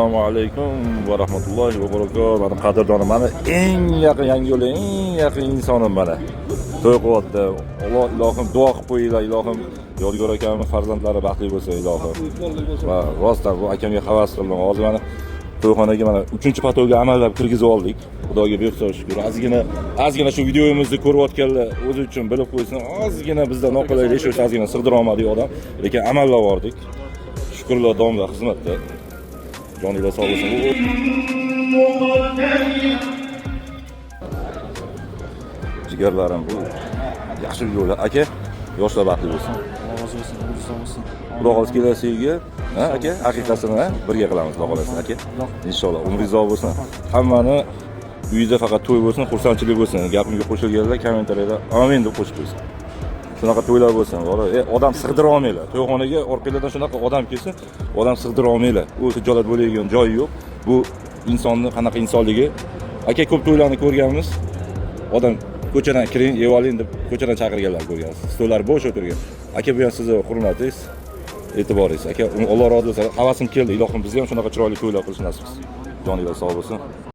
Assalomu alaykum va rahmatullohi va barakatuh. Mani qadrdonim, mani eng yaqin, Yangiyo'lda eng yaqin insonim mana. To'y qilyapti. Alloh, ilohim, duo qilib qo'yinglar, ilohim. Yodgor akamni farzandlari baxtli bo'lsin, ilohim. Va rostdan bu akamga havas qildim. Hozir mana to'yxonaga mana 3-potolga amallab kirgizib oldik. Xudoga behisob shukr. Ozgina, ozgina shu videomizni ko'rayotganlar o'zi uchun bilib qo'ysin. Ozgina bizda noqulaylik shu, ozgina sig'dira olmadik odam, lekin amallab bordik. Shukrlar, domla xizmatda. Joninglar sog' bo'lsin. Jigarlarim, bu yaxshi yo'llar. Aka, yoshlar baxtli bo'lsin. Rozi bo'lsin, umringiz uzoq bo'lsin. Xudo xohlasa kelasi yilga, ha, aka, haqiqasini, ha, birga qilamiz, xudo xohlasa, aka. Inshaalloh, umringiz uzoq bo'lsin. Hammani uyida faqat to'y bo'lsin, xursandchilik bo'lsin. Gapimga qo'shilganlar kommentariyada amin deb qo'shib qo'ysin. Shunaqa to'ylar bo'lsin. Bora, odam sig'dira olmanglar. To'yxonaga orqanglardan shunaqa odam kelsa, odam sig'dira olmanglar. U hijolat bo'ladigan joyi yo'q. Bu insonni qanaqa insonligi. Aka, ko'p to'ylarni ko'rganmiz. Odam ko'chadan kiring, yeb oling deb ko'chadan chaqirganlar ko'rgansiz. Stollar bo'sh o'tirgan. Aka, bu ham sizni hurmatingiz, e'tiboringiz. Aka, Alloh rozi bo'lsin. Havasim keldi. Ilohim, bizga ham shunaqa chiroyli to'ylar qilish nasib qilsin. Joninglar sog' bo'lsin.